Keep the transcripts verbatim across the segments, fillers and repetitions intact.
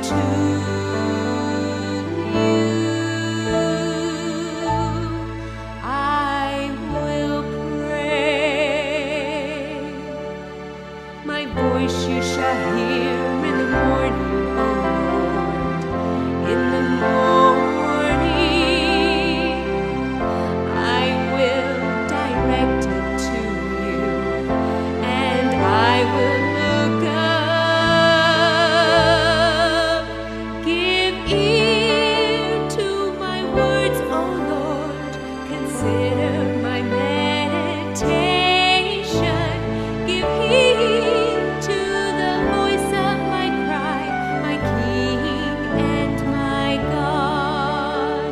to you. I will pray. My voice you shall hear in the morning, O Lord. In the morning, I will direct it to you, and I will look up. Give ear to my words, O Lord. Consider my meditation. Give heed to the voice of my cry, my King and my God,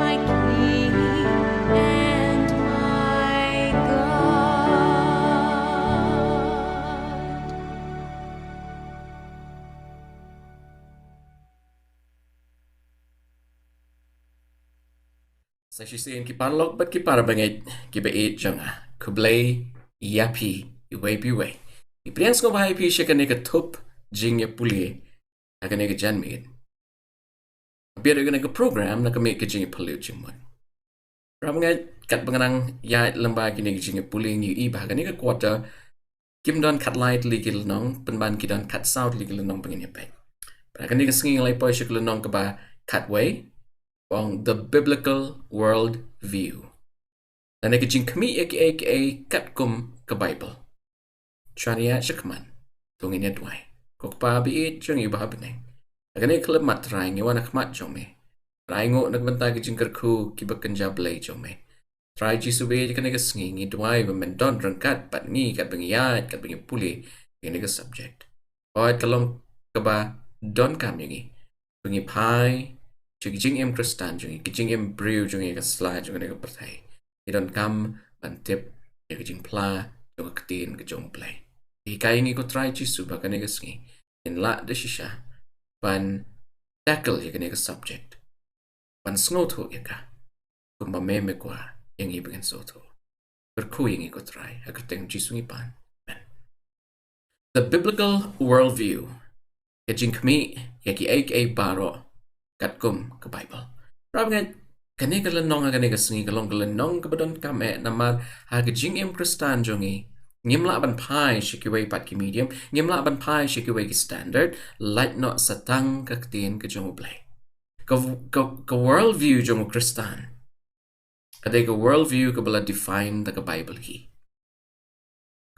my King and my God. Sa shisien ki paralok bad ki parabangeit kiba ïeit jong nga, khublei ïa phi iwei pa iwei. Ngi pdiang sngewbha ïa phi sha kane ka thup jingïapule ha kane ka janmiet. Phi ïa kane ka program na ka miet ka jingïapule jingmut. Parabangeit, katba nga nang ïaid lyngba kine ki jingïapule ngi ïohi ba ha kane ka quarter kim don khatlai tylli ki lynnong, pynban ki don khatsaw tylli ki lynnong ba ngin ïa peit. Bad ha kane ka sngi ngi la poi sha ka lynnong kaba khatwei, ong The Biblical World View. Lane ka jingkhmih ïa kiei kiei katkum ka Bible. Shuwa ngin ïaid shakhmat, to ngin ïa duwai. Ko Kpa ba ïeit jong ngi uba ha bneng, ha kane ka khyllipmat Trai ngi wan ha khmat jong me. Trai, ainguh na ka bynta ki jingkyrkhu kiba kynja blei jong me. Trai Jisu ba ïeit, ha kane ka sngi ngi duwai ba men don ryngkat bad ngi katba ngi ïaid, katba ngi pule ïa kane ka subject. Hooid, ka long kaba donkam ïa ngi ba ngi phai sha ki jingim Khristan jong ngi, ki jingim briew jong ngi ha ka sla jong kane ka pyrthei. Ngi donkam ban tip ïa ka jingphla jong ka ktien ka jong U Blei. Hikai ïa ngi ko Trai Jisu ba ha kane ka sngi ngin lah da shisha ban tackle ïa kane ka subject, ban sngewthuh ïa ka kumba me me kwah ïa ngi ba ngin sngewthuh. Kyrkhu ïa ngi ko Trai, ha ka kyrteng Jisu ngi pan. Amen. The Biblical Worldview, ka jingkhmih ïa kiei kiei baroh katkum ka Bible. Parabangeit, kane ka lynnong ha kane ka sngi ka long ka lynnong kaba donkam eh, namar ha ka jingim Khristan jong ngi ngim lah ban phai sha kiwei pat ki medium, ngim lah ban phai sha kiwei ki standard, lait noh sa tang ka ktien ka jong U Blei. Ka, ka, ka worldview jong u Khristan ka dei ka worldview kaba la define da ka Bible hi.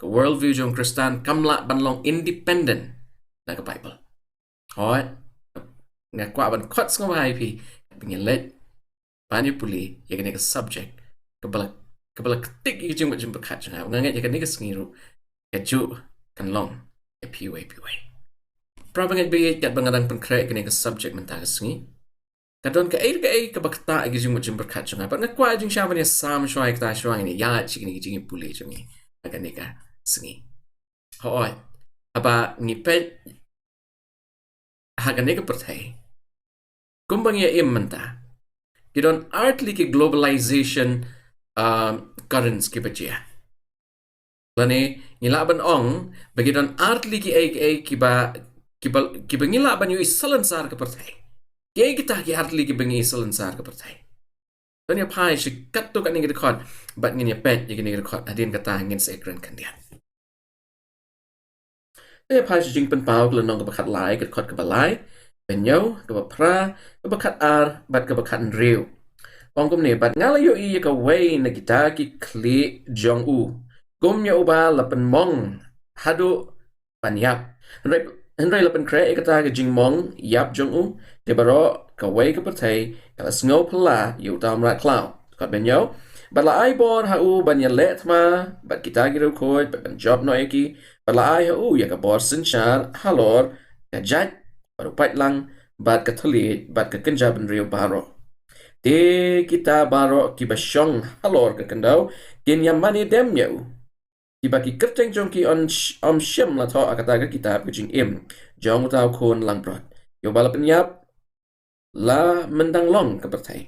Ka worldview jong u Khristan kam lah ban long independent na ka Bible. Hooid, nga kwah ban khot sngewbha ïa phi ba ngin leit ban ïa pule ïa kane ka subject kaba la, kaba la ktik ïa ka jingmut jingpyrkhat jong nga. Nga ngeit ïa kane ka sngi ruh ka juh kan long ïa phi iwei pa iwei. Parabangeit ba ïeit, katba nga dang pynkhreh ïa kane ka subject mynta ka sngi, ka don kaei kaei kaba ktah ïa ka jingmut jingpyrkhat jong nga. Bad nga kwah jingshai ban ïasam shuwa ïa kata shuwa ngin ïa ïaid sha kine ki jingïapule jong ngi ha kane ka sngi. Hooid, haba ngi peit ha kane ka pyrthei kumba ngi ïa im mynta, ki don ar tylli ki globalization, um, currents kiba jia. Lane ngi lah ban ong ba ki don ar tylli kiei kiei kiba, kiba, kiba ngi lah ban ïohi salonsar ka pyrthei. Kiei kita ki ar tylli kiba ngi ïohi salonsar ka pyrthei? To ngin ïa phai sha katto katne ka dkhot bad ngin ïa peit ïa kine ki dkhot, hadien kata ngin sa ïakren khyndiat. To ïa phai sha Jingpynpaw ka lynnong kaba khatlai, ka dkhot kaba lai, kaba hynñiew, kaba phra, kaba khatar bad kaba khathynriew. Ong kumne: Bad nga la ïohi ïa kawei na kita ki khlieh jong u kum ïa uba la pynmong haduh ban ïap. Hynrei, hynrei la pynkhreh ïa kata ka jingmong ïap jong u, te baroh kawei ka pyrthei ka la sngew phylla ïa uta u mrad khlaw. Dkhot ba hynñiew: Bad la ai bor ha u ban ïaleh thma bad kita ki riewkhuid bad ban jop noh ïa ki. Bad la ai ha u ïa ka bor synshar halor ka jait bad u paitlang bad ka thylliej bad ka kynja bynriew baroh. Te kita baroh kiba shong halor ka khyndew kin ïamane dem ïa u, kiba ki kyrteng jong ki yn sh-, ym shym la thoh ha kata ka kitab ka jingim jong uta u Khun langbrot, ïa uba la pynïap la myndang long ka pyrthei.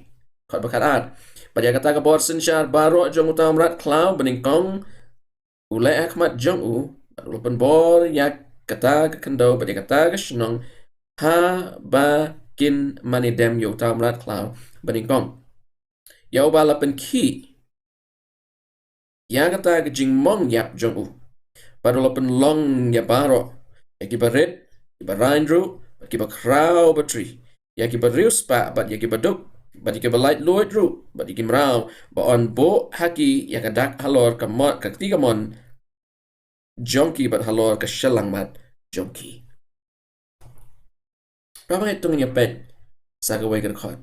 Dkhot ba khatar: Bad ïa kata ka bor synshar baroh jong uta u mrad khlaw banyngkong u leh ha khmat jong u, bad u la pynbor ïa kata ka khyndew bad ïa kata ka shnong haba kin mane dem ïa uta u mrad khlaw banyngkong, ïa uba la pynkhih ïa kata ka jingmong ïap jong u, bad u la pynlong ïa baroh, ïa kiba rit, kiba rain ruh, bad kiba khraw batri, ïa kiba riewspah bad ïa kiba duk, bad ïa kiba laitluid ruh, bad ïa ki mraw, ba un buh ha ki ïa ka dak halor ka mo-, ka kti kamon jong ki bad halor ka shyllangmat jong ki. Parabangeit, to ngin ïa peit sa kawei ka dkhot.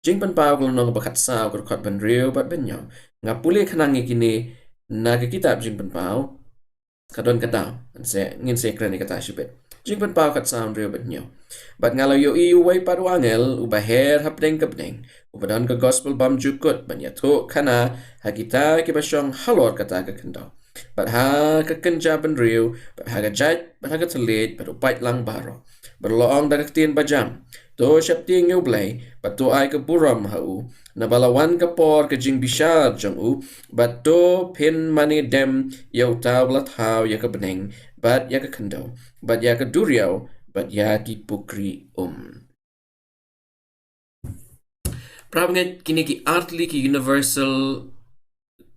Jingpynpaw ka lynnong ba khatsaw, ka dkhot ba hynriew bad ba hynñiew. Nga pule khnang ïa kine na ka kitab Jingpynpaw. Ka don ka daw, ngin sa, ngin sa kren ïa kata shibit. Jingpynpaw khatsaw, hynriew bad hynñiew. Bad nga la ïohi uwei pat u angel uba her hapdeng ka bneng, uba don ka gospel bymjukut ban ïathuh khana ha kita kiba shong halor kata ka khyndew, bad ha ka kynja bynriew, bad ha ka jait, bad ha ka thylliej, bad u paidlang baroh. Bad u la ong da ka ktien bajam: To sheptieng ïa U Blei, bad to ai ka burom ha u, naba la wan ka por ka jingbishar jong u, bad to phin mane dem ïa uta uba la thaw ïa ka bneng, bad ïa ka khyndew, bad ïa ka duriaw, bad ïa ki pukri um. Parabangeit, kine ki artylli ki universal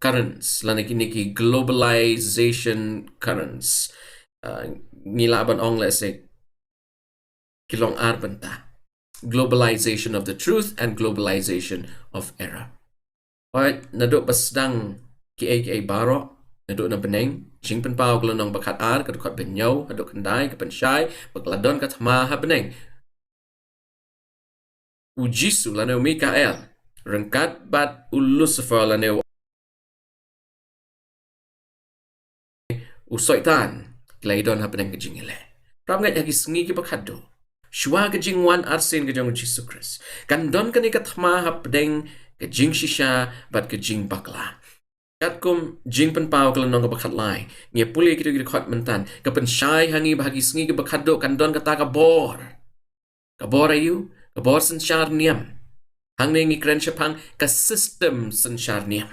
currents, lane kine ki globalization currents. Ah, ngi lah ban ong lehse ki long ar bynta. Globalization of the truth and globalization of error. Hooid, naduh ba sdang kiei kiei baroh, naduh na bneng, Jingpynpaw ka lynnong ba khatar, ka dkhot ba hynñiew haduh khyndai, ka pynshai ba ka la don ka thma ha bneng. U Jisu lane u Mikael, ryngkat bad u Lucifer lane u, u Soitan, ki la ïadon hapdeng ka jingïaleh. Parabangeit, ha ki sngi kiba khatduh, shuwa ka jingwan arsien ka jong u Jisu Khrist, kan don kane ka thma hapdeng ka jingshisha bad ka jingbakla. Katkum Jingpynpaw ka lynnong kaba khatlai, ngi pule kito ki dkhot mynta, ka pynshai ha ngi ba ha ki sngi kiba khatduh kan don kata ka bor. Ka bor aïu? Ka bor synshar niam. Hangne ngi kren shaphang ka system synshar niam.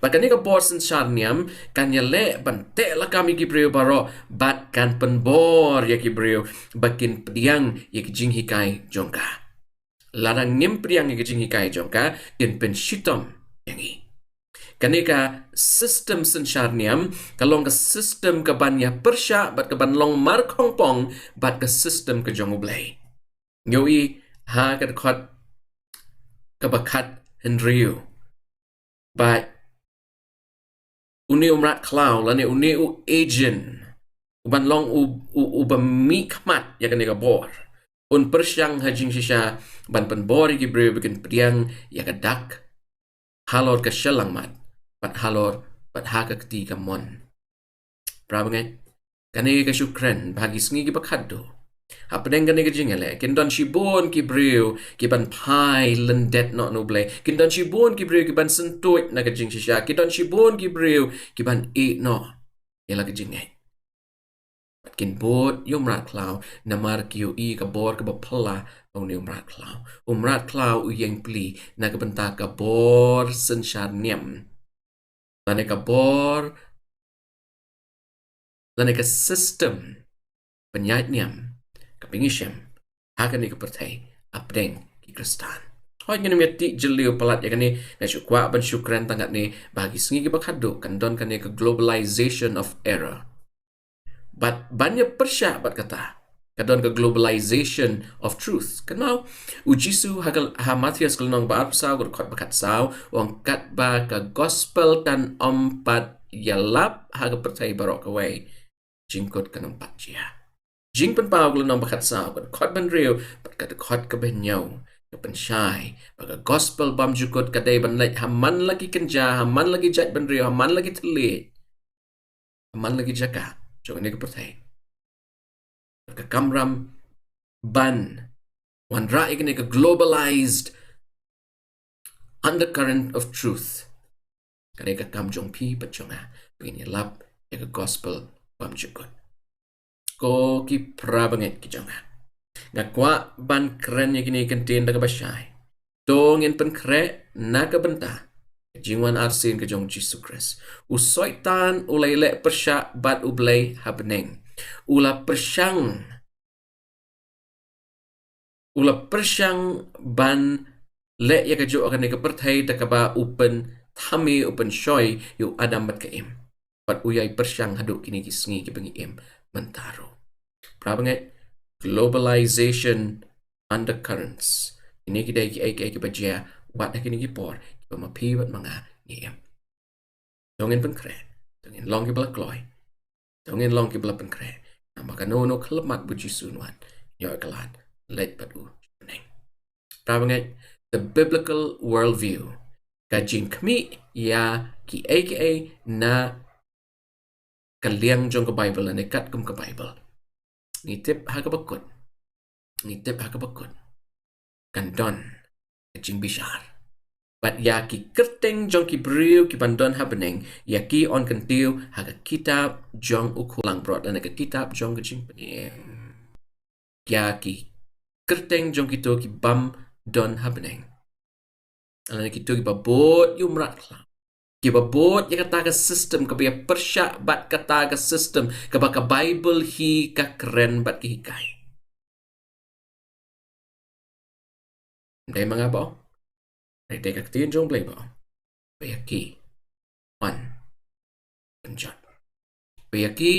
Bad kane ka bor synshar niam kan ïaleh ban teh lakam ïa ki briew baroh, bad kan pynbor ïa ki briew ba kin pdiang ïa ki jinghikai jong ka. Lada ngim pdiang ïa ki jinghikai jong ka, kin pynshitom ïa ngi. Kane ka system synshar niam ka long ka system kaban ïa pyrshah bad kaban long markhongpong bad ka system ka jong U Blei. Ngi ïohi ha ka dkhot kaba khathynriew ba une u mrad khlaw lane une u agent uban long u, u, uba mihkhmat ïa kane ka bor, un pyrshang ha jingshisha ban pynbor ïa ki briew ba kin pdiang ïa ka dak halor ka shyllangmat, bad halor, bad ha ka kti kamon. Parabangeit, kane ka shu kren ba ha ki sngi kiba khatduh, hapdeng kane ka jingïaleh, kin don shibun ki briew kiban phai lyndet noh na U Blei. Kin don shibun ki briew kiban syntuid na ka jingshisha. Kin don shibun ki briew kiban ïeh noh ïa la ka jingngeit. Bad kin bud ïa u mrad khlaw namar ki ïohi ka bor kaba phylla ha une u mrad khlaw. U mrad khlaw u ïeng pli na ka bynta ka bor synshar niam, lane ka bor, lane ka system pynïaid niam, ka pynïashem ha kane ka pyrthei hapdeng ki Khristan. Hooid, ngin ym ïa tih jylliew palat ïa kane, nga shu kwah ban shu kren tang katne ba ha ki sngi kiba khatduh kan don kane ka globalization of error. Bad ban ïa pyrshah bad kata, ka don ka globalization of truth. Kynmaw, u Jisu ha ka, ha Mathaios ka lynnong ba arphew saw, ka dkhot ba khatsaw, u ong katba ka gospel kan ym pat ïalap ha ka pyrthei baroh kawei, jingkut kan ym pat jia. Jingpynpaw ka lynnong ba khatsaw, ka dkhot ba hynriew bad ka dkhot kaba hynñiew, ka pynshai ba ka gospel bymjukut ka dei ban leit ha man la ki kynja, ha man la ki jaitbynriew, ha man la ki thylliej, ha man la ki jaka jong kane ka pyrthei. Ka kamram ban wanrah ïa kane ka globalized undercurrent of truth, ka dei ka kam jong phi bad jong nga, ba ngin ïalap ïa ka gospel bymjukut. Ko ki parabangeit ki jong nga, nga kwah ban kren ïa kine ki kyntien da kaba shai. To ngin pynkhreh na ka bynta ka jingwan arsien ka jong u Jisu Khrist. U Soitan u la ïaleh pyrshah bad U Blei ha bneng. U la pyrshang u la pyrshang ban leh ïa kajuh ha kane ka pyrthei da kaba u pynthame, u pynshoi ïa u Adam bad ka Im. Bad u ïai pyrshang haduh kine ki sngi kiba ngi im mynta ruh. Para bangeit, globalization undercurrents. Kine ki dei kiei kiei kiba jia wat ha kine ki por kiba ma phi bad ma nga ngi im. To ngin pynkhreh, to ngin long kiba la kloi, to ngin long kiba la pynkhreh. Namar kano kano ka khyllipmat ba u Jisu un wan, ïoh ka lad leit bad u sha bneng. Para bangeit, the biblical worldview, ka jingkhmih ïa kiei kiei na ka liang jong ka Bible, ne katkum ka Bible. Ngi tip ha kaba kut, ngi tip ha kaba kut kan don ka jingbishar. Bad ïa ki kyrteng jong ki briew kiban don ha bneng, ïa ki yn kyntiew ha ka kitab jong u khun langbrot, lane ka kitab jong ka jingpynim. Ïa ki kyrteng jong kito kibym don ha bneng, lane kito kiba bud ïa u mrad khlam, kiba bud ïa kata ka system, kaba ïa pyrshah bad kata ka system kaba ka Bible hi ka kren bad ka hikai. Ym dei ma nga ba ong, hynrei dei ka ktien jong u Blei ba ong, ba ïa ki yn pynjot, ba ïa ki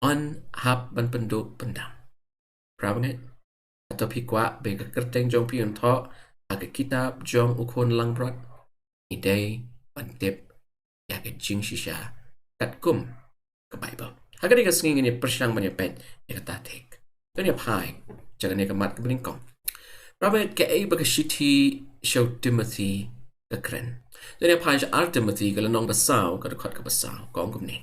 yn hap ban pynduh pyndam. Para bangeit, hato phi kwah ba ïa ka kyrteng jong phi un thoh ha ka kitab jong u khun langbrot? Ngi dei ban tip ïa ka jingshisha katkum ka Bible. Ha kane ka sngi ngin ïa pyrshang ban ïa peit ïa kata thik. To ngin ïa phai sha kane ka mat kaba nyngkong. Para bangeit, kaei ba ka shithi sha u Timothi ka kren? To ngin ïa phai sha ar Timothi ka lynnong ba saw, ka dkhot kaba saw, ka ong kumne: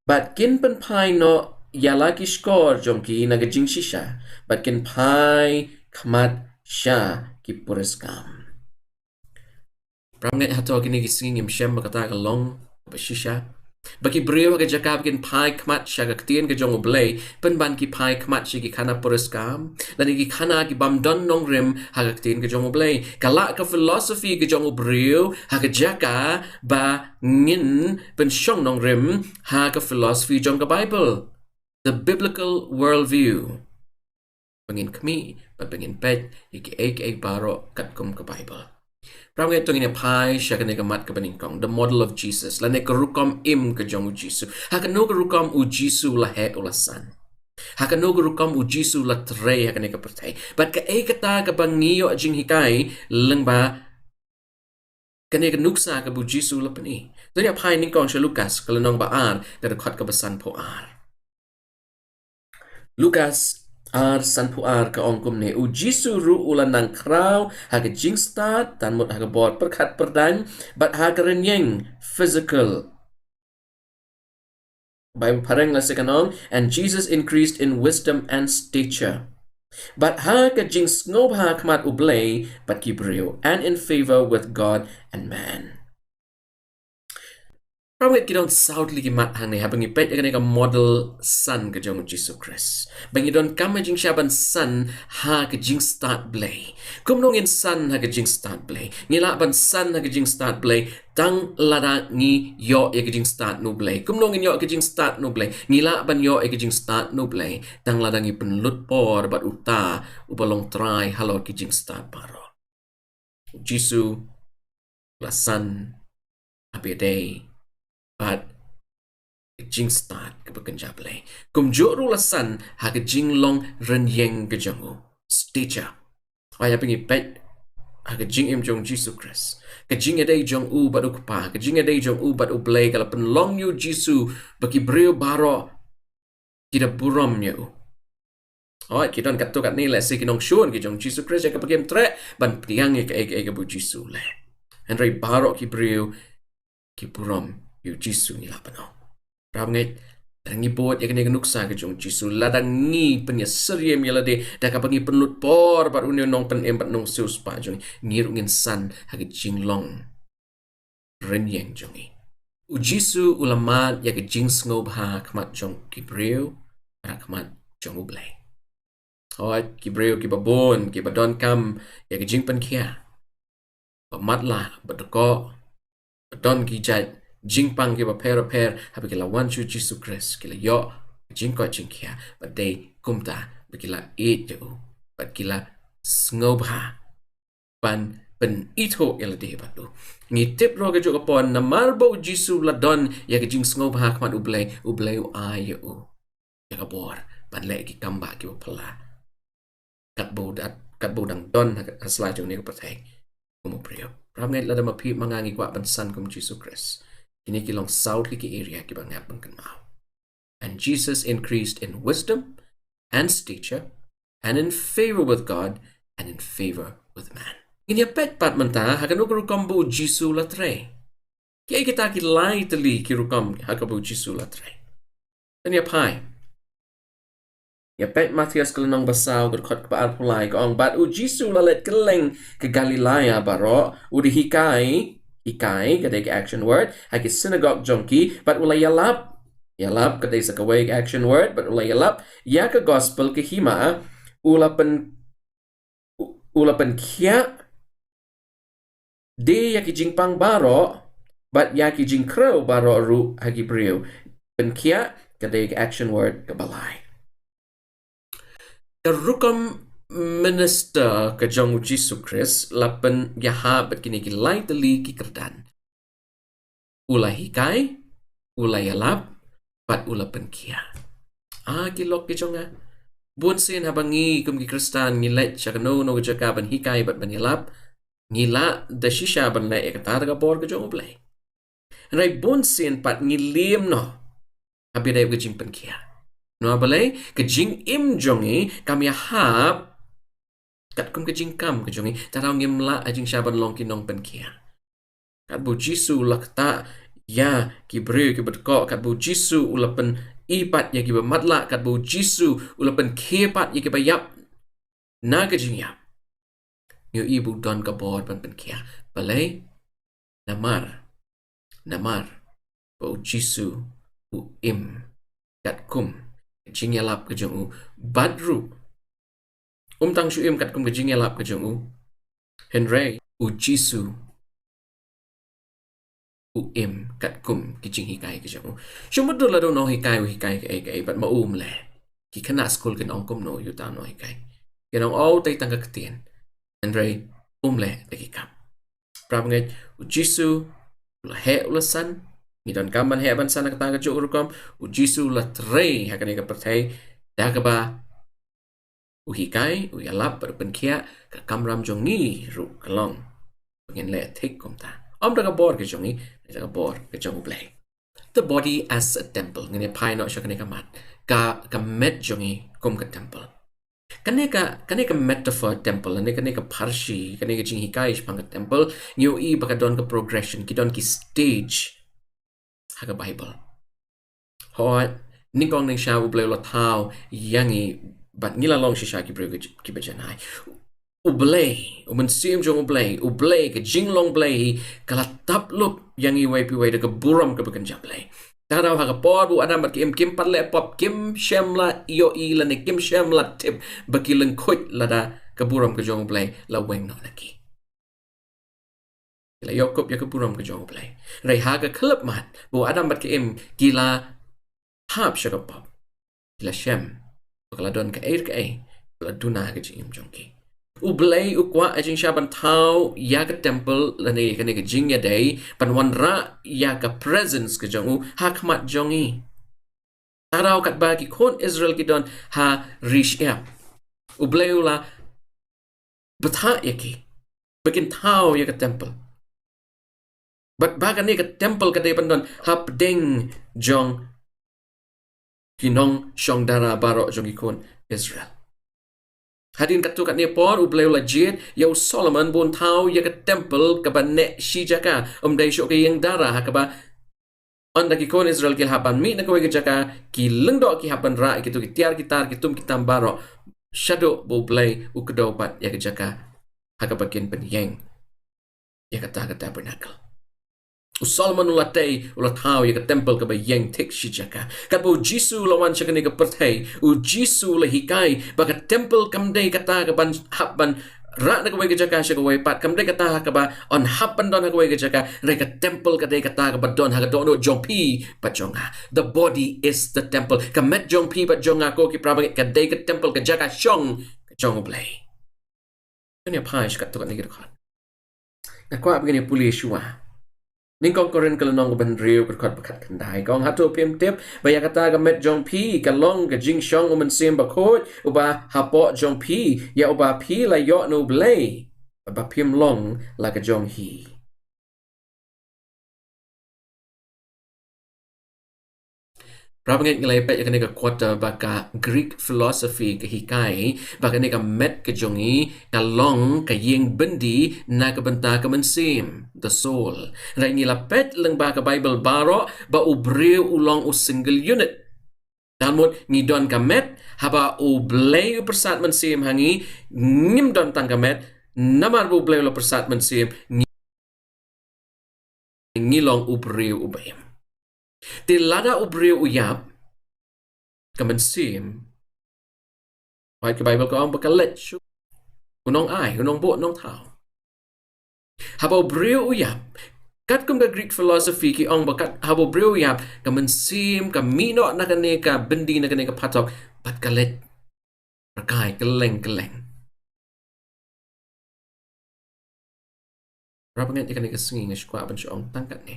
Bad kin pynphai noh ïa la ki shkor jong ki na ka jingshisha, bad kin phai khmat sha ki puriskam. Para bangeit, hato kine ki sngi ngim shem ba kata ka long kaba shisha, ba ki briew ha ka jaka ba kin phai khmat sha ka ktien ka jong u Blei, pynban ki phai khmat sha ki khana puriskam, lane ki khana kibym don nongrim ha ka ktien ka jong u Blei? Ka lah ka philosophy ka jong u briew ha ka jaka ba ngin pynshong nongrim ha ka philosophy jong ka Bible, the biblical worldview, ba ngin khmih bad ba ngin peit ïa kiei kiei baroh katkum ka Bible. Para bangeit, to ngin ïa phai sha kane ka mat kaba nyngkong, the model of Jesus, lane ka rukom im ka jong u Jisu. Ha kano ka rukom u Jisu u la heh, u la san? Ha kano ka rukom u Jisu u la trei ha kane ka pyrthei? Bad kaei kata kaba ngi ïoh jinghikai lyngba kane ka nuksa kaba u Jisu u la pyni? To ngin ïa phai nyngkong sha Lukas ka lynnong ba ar, ka dkhot kaba sanphew ar. Lukas ar sanphew ar ka ong kumne: U Jisu ruh u la nang khraw ha ka jingstad, tang mut ha ka bor pyrkhat pyrdaiñ, bad ha ka rynïeng, physical. Bible phareng la sdang ka ong, "And Jesus increased in wisdom and stature." Bad ha ka jingsngewbha ha khmat u Blei bad ki briew, and in favor with God and man. Para bangeit, ki don saw tylli ki mat hangne haba ngi peit ïa kane ka model san ka jong u Jisu Khrist. Ba ngi donkam ka jingshisha ban san ha ka jingstad Blei. Kumno ngin san ha ka jingstad Blei? Ngi lah ban san ha ka jingstad Blei tang lada ngi ïoh ïa ka jingstad na u Blei. Kumno ngin ïoh ïa ka jingstad na u Blei? Ngi lah ban ïoh ïa ka jingstad na u Blei tang lada ngi pynlut por bad uta uba long trai halor ki jingstad baroh. U Jisu u la san ha ba ïadei bad ka jingstad kaba kynja Blei. Kumjuh ruh u la san ha ka jinglong rynïeng ka jong u, stature. Haba ngi peit ha ka jingim jong u Jisu Khrist, ka jingïadei jong u bad u Kpa, ka jingïadei jong u bad u Blei, ka la pynlong ïa u Jisu ba ki briew baroh ki da burom ïa u. Hooid, ki don katto katne lehse ki nongshun ki jong u Jisu Khrist ïa kaba kim treh ban pdiang ïa kaei kaei kaba u Jisu u leh. Hynrei baroh ki briew ki burom ïa u Jisu, ngi lah ban ong. Para bangeit, lada ngi bud ïa kane ka nuksa ka jong u Jisu, lada ngi pynïasyriem ïa lade da kaba ngi pynlut por bad une u nongpynim bad nongsiewspah jong ngi, ngi ruh ngin san ha ka jinglong rynïeng jong ngi. U Jisu u la mad ïa ka jingsngewbha ha khmat jong ki briew, ha khmat jong u Blei. Hooid, ki briew kiba bun kiba donkam ïa ka jingpynkhiah, ba matlah, ba dkoh, ba don ki jait jingpang kiba pher bapher, haba ki la wan sha u Jisu Khrist ki la ïoh ka jingkoit jingkhiah. Bad dei kumta ba ki la ïeit ïa u, bad ki la sngewbha ban pynithuh ïa lade bad u. Ngi tip ruh ka juh ka por namar ba u Jisu u la don ïa ka jingsngewbha ha khmat U Blei, U Blei u ai ïa u ïa ka bor ban leh ki kam ba ki ba phylla. Katba u da, katba u dang don ha, ha sla jong kane ka pyrthei kum u briew. Para bangeit, lada ma phi ma nga ngi kwah ban san kum u Jisu Khrist, kine ki long saw tylli ki area kiba nga hap ban kynmaw. And Jesus increased in wisdom and stature and in favor with God and in favor with man. Ngin ïa peit pat mynta ha kano ka rukom ba u Jisu u la trei. Kiei kita ki lai tylli ki rukom ha kaba u Jisu u la trei? Ngin ïa peit. Ïa peit Mathaios ka lynnong ba saw, ka dkhot kaba arphew lai, ka ong: Bad u Jisu u la leit kylleng ka Galilaia baroh, u da hikai, hikai, ka dei ka action word, ha ki synagog jong ki, bad u la ïalap, ïalap, ka dei sa kawei ka action word, bad u la ïalap ïa ka gospel ka hima, u la pyn, u, u la pynkhiah de ïa ki jingpang baroh bad ïa ki jingkhrew baroh ruh ha ki briew. Pynkhiah ka dei ka action word kaba lai. Ka rukom minister ka jong u Jisu Khrist la pynïahap bad kine ki lai tylli ki kyrdan. U la hikai, u la ïalap, bad u la pynkhiah. Ah, ki lok ki jong nga. Bun sien haba ngi kum ki Khristan ngi leit sha kano kano ka jaka ban hikai bad ban ïalap, ngi lah da shisha ban leh ïa kata da ka bor ka jong U Blei. Hynrei bun sien pat ngi liem noh haba ïadei bad ka jingpynkhiah. Namar balei? Ka jingim jong ngi kam ïahap katkum ka jingkam ka jong ngi, tang ba ngim lah ha jingshisha ban long ki nongpynkhiah. Katba u Jisu u la ktah ïa ki briew kiba dkoh, katba u Jisu u la pyni pat ïa kiba matlah, katba u Jisu u la pynkhiah pat ïa kiba ïap na ka jingïap, ngi ïohi ba u don ka bor ban pynkhiah. Balei? Namar, namar ba u Jisu u im katkum ka jingïalap ka jong u, bad ruh um tang shu im katkum ka jingïalap ka jong u, hynrei u Jisu u im katkum ki jinghikai ki jong u. Shu mutdur lada u nonghikai u hikai kaei kaei bad ma u um leh, ki khynnah skul kin ong kumno ïa uta u nonghikai? Kin ong, oh, tei tang ka ktien. Hynrei um leh da ki kam. Para bangeit, u Jisu u la heh u la san. Ngi donkam ban heh ban san ha kata ka juh ka rukom. U Jisu u la trei ha kane ka pyrthei da kaba u hikai, u ïalap bad u pynkhiah. Ka kamram jong ngi ruh ka long ba ngin leh thik kumta, ym da ka bor ka jong ngi, da ka bor ka jong U Blei. The body as a temple. Ngin ïa phai noh sha kane ka mat, ka, ka met jong ngi kum ka temple. Kane ka, kane ka metaphor temple, kane, kane ka pharshi, kane ka jinghikai shaphang ka temple, ngi ïohi ba ka don ka progression, ki don ki stage ha ka Bible. Hooid, nyngkong nyngshaiñ U Blei u la thaw ïa ngi bad ngi la long shisha ki briew ki, kiba janai. U Blei, u Mynsiem jong U Blei, U Blei, ka jinglong Blei hi ka la tap lup ïa ngi iwei pa iwei da ka burom kaba kynja Blei. Tang ba ha ka por ba u Adam bad ka Im kim pat leh pop, kim shym la ïohi lane kim shym la tip ba ki lyngkhuid lada ka burom ka jong U Blei la weng noh na ki. Ki la ïoh kup ïa ka burom ka jong U Blei. Hynrei ha ka khyllipmat ba u Adam bad ka Im ki la hap sha ka pop, ki la shem ba ka la don kaei re kaei ba la duna ha ka jingim jong ki. U Blei u kwah ha jingshisha ban thaw ïa ka temple lane kane ka jingïadei ban wanrah ïa ka presence ka jong u ha khmat jong ngi. Tang katba ki khun Israel ki don ha ri shyiap, U Blei u la bthah ïa ki ba kin thaw ïa ka temple. Bad ba kane ka temple ka dei ban don hapdeng jong ki nongshong dara baroh jong ki khun Israel. Hadien katto katne por U Blei u la jied ïa u Solomon ba un thaw ïa ka temple kaba neh shi jaka, ym dei shuh ka ïing dara ha kaba ynda ki khun Israel ki la hap ban mih na kawei ka jaka, ki lyngdoh ki hap ban rah ïa kito ki tiar ki tar, ki tum ki tam baroh, shaduh ba U Blei u kdew pat ïa ka jaka ha kaba kin pynïeng ïa kata ka tabernacle. U Solomon u la tei, u la thaw ïa ka temple kaba ïeng thik shi jaka. Katba U Jisu u la wan sha kane ka pyrthei, U Jisu u la hikai ba ka temple kam dei kata kaban hap ban, rah na kawei ka jaka sha kawei pat, kam dei kata ha kaba yn hap ban don ha kawei ka jaka, hynrei ka temple ka dei kata kaba don ha ka dohnud jong phi bad jong nga. The body is the temple. Ka met jong phi bad jong nga, ko ki para bangeit, ka dei ka temple, ka jaka shong ka jong U Blei. Kan ïa phai sha katto katne ki dkhot. Nga kwah ba ngin ïa pule shuwa. Nyngkong Korinth ka lynnong kaba hynriew, ka dkhot ba khatkhyndai, ka ong, hato phim tip ba ïa kata ka met jong phi ka long ka jingshong U Mynsiem Bakhuid uba hapoh jong phi, ïa uba phi la ïoh na U Blei, ba phim long la ka jong hi. Para bangeit, ngi la ïa peit ïa kane ka quarter ba ka Greek philosophy ka hikai ba kane ka met ka jong ngi ka long ka ïing byndi na ka bynta ka mynsiem, the soul. Hynrei ngi la peit lyngba ka Bible baroh ba u briew u long u single unit. Dang mut ngi don ka met, haba U Blei u pyrsad mynsiem ha ngi, ngim don tang ka met, namar ba U Blei u la pyrsad mynsiem, ngi ngi long u briew uba im. Te lada u briew u ïap, ka mynsiem, wat ka Bible ka ong ba ka leit shuh. U nong ai, u nong buh, nong thaw. Haba u briew u ïap, katkum ka Greek philosophy ki ong ba kat, haba u briew u ïap, ka mynsiem ka mih noh na kane ka byndi, na kane ka phatok, bad ka leit rkai kylleng kylleng. Para bangeit, ïa kane ka sngi nga sngewkwah ban shu ong tang katne.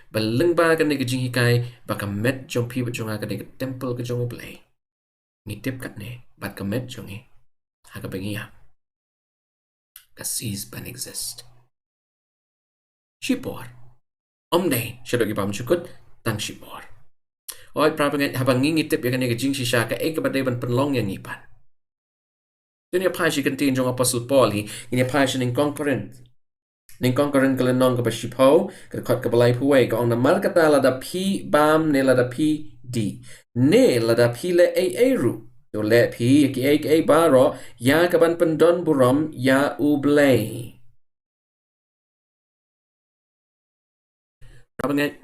Ba lyngba kane ka jinghikai ba ka met jong phi bad jong nga ka dei ka temple ka jong U Blei, ngi tip katne, bad ka met jong ngi, ha kaba ngi ïap, ka cease ban exist. Shipor. Ym dei shaduh ki bymjukut, tang shipor. Oi para bangeit, haba ngi ngi tip ïa kane ka jingshisha, kaei kaba dei ban pynlong ïa ngi pat? To ngin ïa phai sha ka ktien jong u Apostol Paul hi, ngin ïa phai sha Nyngkong Korinth. Nyngkong Korinth ka lynnong kaba shiphew, ka dkhot kaba laiphew wei, ka ong, namar kata lada phi bam ne lada phi dih, ne lada phi leh ei ei ruh, to leh phi ïa kiei kiei baroh ïa kaban pyndon burom ïa U Blei. Para bangeit,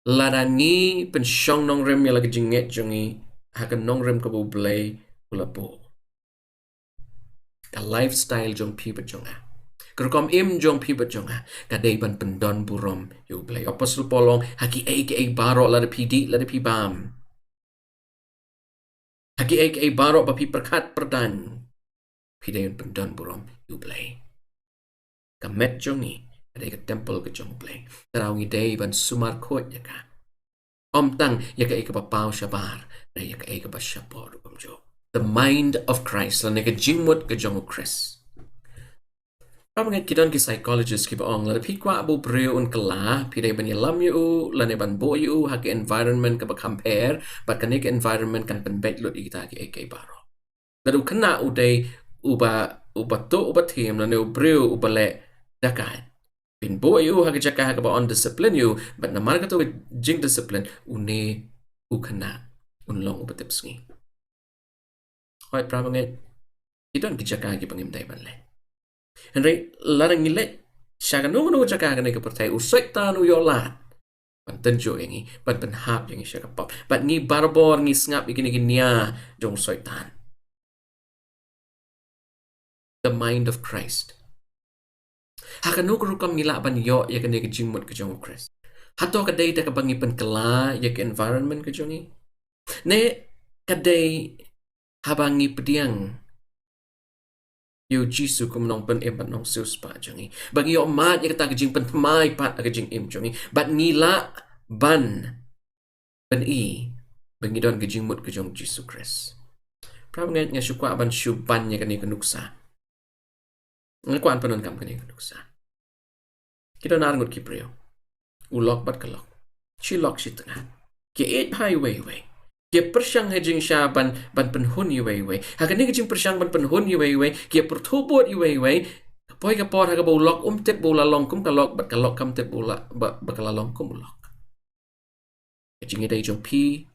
lada ngi pynshong nongrim ïa la ka jingngeit jong ngi ha ka nongrim kaba U Blei u la buh, ka lifestyle jong phi bad jong nga, ka rukom im jong phi bad jong nga, ka dei ban pyndon burom ïa U Blei. Apostol Paul u ong, ha kiei kiei baroh, lada phi dih, lada phi bam, ha kiei kiei baroh ba phi pyrkhat pyrdaiñ, phi dei ban pyndon burom ïa U Blei. Ka met jong ngi ka dei ka temple ka jong U Blei. Te ngi dei ban sumar khuid ïa ka. Ym tang ïa kaei kaba paw shabar, hynrei ïa kaei kaba shapoh ruh kumjuh. The mind of Christ, lane ka jingmut ka jong U Khrist. Para bangeit, ki don ki psychologist kiba ong, lada phi kwah ba u briew un kylla, phi dei ban ïalam ïa u lane ban buh ïa u ha ka environment kaba kham pher, bad kane ka environment kan pynbeit lut ïa kita kiei kiei baroh. Lada u khynnah u dei uba, uba tuh uba thiem, lane u briew uba leh dakait, phin buh ïa u ha ka jaka ha kaba yn discipline ïa u, bad namar kato ka jingdiscipline, une u khynnah un long uba tipsngi. Hooid para bangeit, ki don ki jaka kiba ngim dei ban leit. Hynrei lada ngi leit sha kano kano ka jaka ha kane ka pyrthei, u Soitan u ïoh lad ban tynjuh ïa ngi, ban pynhap ïa ngi sha ka pop. Bad ngi barabor ngi sngap ïa kine ki nia jong u Soitan. The mind of Christ. Ha kano ka rukom ngi lah ban ïoh ïa kane ka jingmut ka jong u Khrist? Hato ka dei da kaba ngi pynkylla ïa ka environment ka jong ngi? Ne ka dei haba ngi pdiang ïa u Jisu kum u nongpynim bad nongsiewspah jong ngi, ba ngi ïoh mad ïa kata ka jingpynthymmai pat ha ka jingim jong ngi, bad ngi lah ban pyni ba ngi don ka jingmut ka jong u Jisu Khrist? Para bangeit, nga shu kwah ban shu ban ïa kane ka nuksa. Nga kwah ban pyndonkam kane ka nuksa. Ki don ar ngut ki briew, u lok bad ka lok, shi lok shi tnga. Ki ïeit bha iwei iwei. Ki pyrshang ha jingshisha ban, ban pynhun iwei iwei. Ha kane ka jingpyrshang ban pynhun iwei iwei, ki pyrthuh bud iwei iwei. Ka poi ka por ha kaba u lok um tip ba u la long kum ka lok, bad ka lok kam tip ba u la, ba, ba ka la long kum u lok. Ka jingïadei jong phi,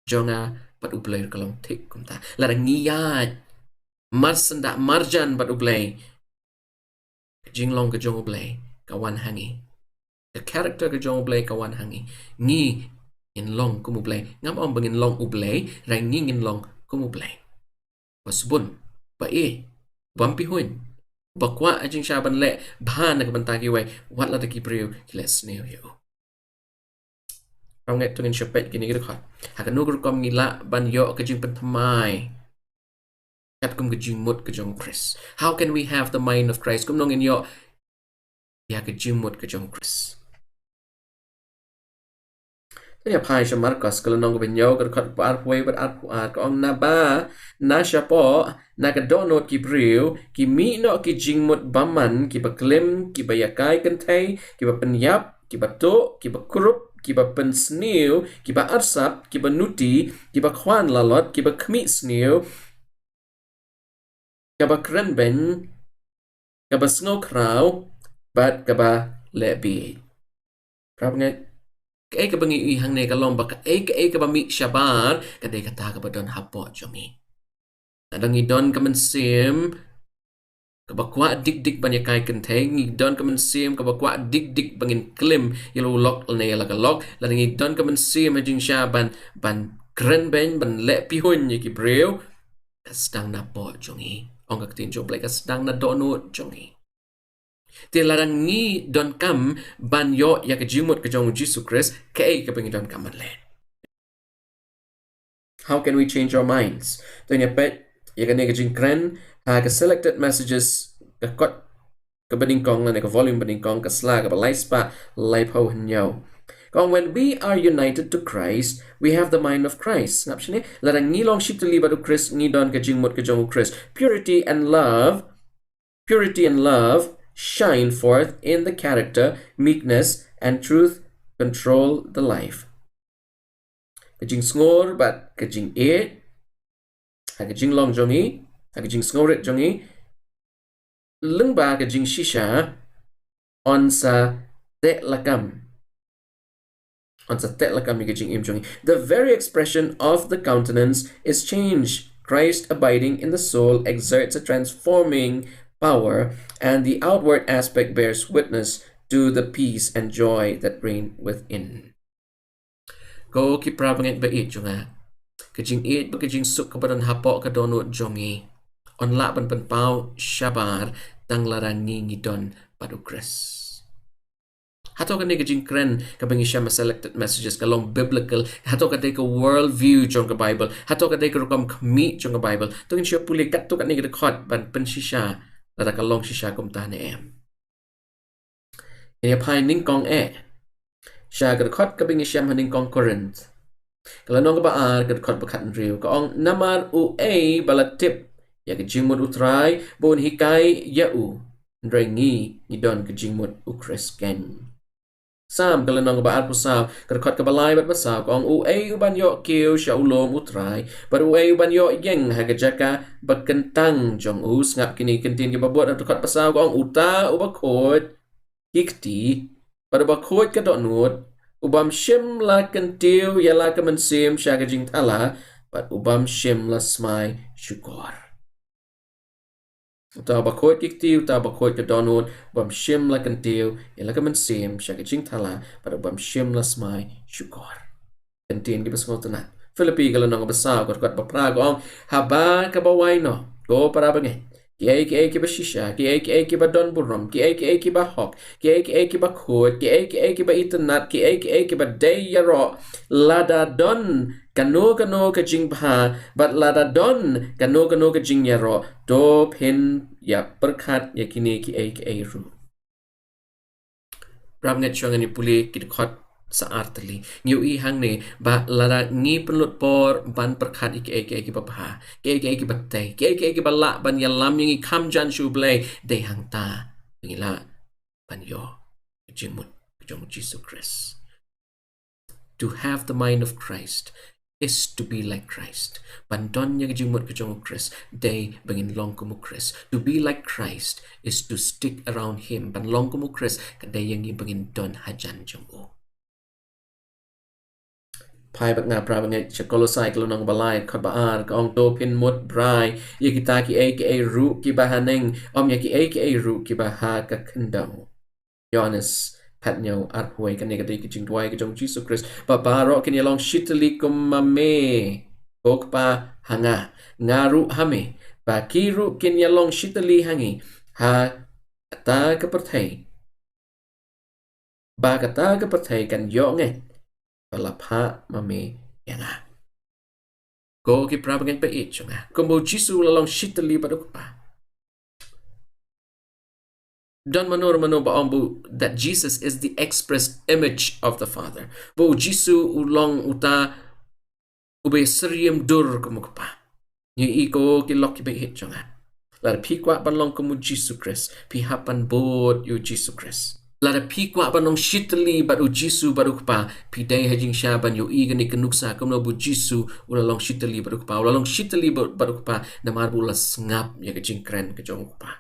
jong nga bad U Blei ruh ka long thik kumta. Lada ngi ïaid marsyndah marjan bad U Blei, ka jinglong ka jong U Blei ka wan ha ngi. Ka character ka jong U Blei ka wan ha ngi. Ngi ngin long kum U Blei. Ngam ong ba ngin long U Blei, hynrei ngi ngin long kum U Blei. Ba sbun, ba ïeit, bym pihuiñ, ba kwah ha jingshah ban leh bha na ka bynta kiwei, wat lada ki briew ki leh sniew ïa u. Ong ngi to ngin shu peit kine ki dkhot. Ha kano ka rukom ngi lah ban ïoh ka jingpynthymmai katkum ka jingmut ka jong u Khrist? How can we have the mind of Christ? Kumno ngin ïoh ïa ka jingmut ka jong u Khrist? Te ïa phai sha Markos ka lynnong kaba hynñiew, ka dkhot ba arphew wei bad arphew ar, ka ong, naba na shapoh, na ka dohnud ki briew ki mih noh ki jingmut bymman, kiba klim, kiba ïakai kynthei, kiba pynïap, kiba tuh, kiba kurup, kiba pynsniew, kiba arsap, kiba nuti, kiba khwan lalot, kiba khmih sniew, kaba krenbeiñ, kaba sngewkhraw, bad kaba leh bieit. Parabangeit, kaei kaba ngi ïohi hangne ka long ba kaei kaei kaba mih shabar ka dei kata kaba don hapoh jong ngi. Lada ngi don ka mynsiem kaba kwah dik dik ban ïakai kynthei, ngi don ka mynsiem kaba kwah dik dik ba ngin klim ïa la u lok lane ïa la ka lok, lada ngi don ka mynsiem ha jingshah ban, ban krenbeiñ, ban leh pihuiñ ïa ki briew, ka sdang napoh jong ngi. Ong ka ktien jong U Blei, ka sdang na dohnud jong ngi. Te lada ngi donkam ban ïoh ïa ka jingmut ka jong U Jisu Khrist, kaei kaba ngi donkam ban leh? How can we change our minds? To ngin ïa peit ïa kane ka jingkren ha ka Selected Messages, ka kot kaba nyngkong lane ka volume ba nyngkong, ka sla kaba lai spah laiphew hynñiew. Ka ong, when we are united to Christ, we have the mind of Christ. Sngap shane, lada ngi long shitylli bad U Khrist, ngi don ka jingmut ka jong U Khrist. Purity and love, purity and love shine forth in the character, meekness and truth control the life. Ka jingsngur bad ka jingïeit ha ka jinglong jong ngi, ha ka jingsngewrit jong ngi, lyngba ka jingshisha, yn sa teh lakam. Yn sa teh lakam ïa ka jingim jong ngi. The very expression of the countenance is changed. Christ abiding in the soul exerts a transforming power, and the outward aspect bears witness to the peace and joy that reign within. Ko ki parabangeit ba ïeit jong nga, ka jingïeit bad ka jingsuk kaba don hapoh ka dohnud jong ngi yn lah ban pynpaw shabar tang lada ngi ngi don bad U Khrist. Hato kane ka jingkren kaba ngi shem ha Selected Messages ka long biblical? Hato ka dei ka world view jong ka Bible? Hato ka dei ka rukom khmih jong ka Bible? To ngin shu pule katto katne ka dkhot ban pynshisha lada ka long shisha kumta ne em. Ngin ïa phai nyngkong eh sha ka dkhot kaba ngi shem ha nyngkong Korinth, ka lynnong kaba ar, ka dkhot ba khathynriew, ka ong, namar uei ba la tip ïa ka jingmut U Trai, ba un hikai ïa u, hynrei ngi ngi don ka jingmut U Khrist keiñ. Salm ka lynnong kaba arphew saw, ka dkhot kaba lai bad ba saw, ka ong, uei uban ïoh kiew sha u lum U Trai, bad uei uban ïoh ïeng ha ka jaka ba kyntang jong u? Sngap kine ki kyntien kiba bud ha ka dkhot ba saw, ka ong, uta uba khuid ki kti bad uba khuid ka dohnud, u bym shym la kyntiew ïa la ka mynsiem sha ka jingthala, bad u bym shym la smai shukor. Uta uba khuid ki kti, uta uba khuid ka dohnud, u bym shym la kyntiew ïa la ka mynsiem sha ka jingthala, bad u bym shym la smai shukor. Kyntien kiba sngewtynnat. Philippi ka lynnong ba saw, ka dkhot ba phra, ka ong, haba kaba wai noh, ko parabangeit, kiei kiei kiba shisha, kiei kiei kiba don burom, kiei kiei kiba hok, kiei kiei kiba khuid, kiei kiei kiba itynnat, kiei kiei kiba dei ïaroh, lada don kano kano ka jingbha, bad lada don kano kano ka jingïaroh, to phin ïa pyrkhat ïa kine kiei kiei ruh. Parabangeit, shuwa ngan ïa pule ki dkhot sa ar tylli, ngi ïohi hangne ba lada ngi pynlut por ban pyrkhat ïa kiei kiei kiba bha, kiei kiei kiba tei, kiei kiei kiba lah ban ïalam ïa ngi kham jan sha U Blei, dei hangta ba ngi lah ban ïoh ka jingmut ka jong U Jisu Khrist. To have the mind of Christ is to be like Christ. Ban don ïa ka jingmut ka jong U Khrist dei ba ngin long kum U Khrist. To be like Christ is to stick around him. Ban long kum U Khrist ka dei ïa ngi ba ngin don hajan jong u. Phai bad nga parabangeit sha Kolosai ka lynnong ba lai, dkhot ba ar, ka ong, to phin mut brai ïa kita kiei kiei ruh kiba haneng, ym ïa kiei kiei ruh kiba ha ka khyndew. Ïoannis khathynñiew arphew wei, kane ka dei ka jingduwai ka jong U Jisu Khrist, ba baroh kin ïa long shitylli kum ma me, ko Kpa, ha nga, nga ruh ha me, ba ki ruh kin ïalong shitylli ha ngi, ha kata ka pyrthei, ba kata ka pyrthei kan ïoh ngeit ba la phah ma me ïa nga. Ko ki para bangeit ba ïeit jong nga, kumba u Jisu u la long shitylli bad u Kpa, don mano mano ba ong ba that Jesus is the express image of the Father, ba u Jisu u long uta uba ïasyriem dur kum u Kpa. Ngi i, ko ki lok ki ba ïeit jong nga, lada phi kwah ban long kum u Jisu Khrist, phi hap ban bud ïa u Jisu Khrist. Lada phi kwah ban long shitylli bad u Jisu bad u Kpa, phi dei ha jingshisha ban ïohi kane ka nuksa kumno ba u Jisu u la long shitylli bad u Kpa. U la long shitylli bad, bad u Kpa namar ba u la sngap ïa ka jingkren ka jong u Kpa.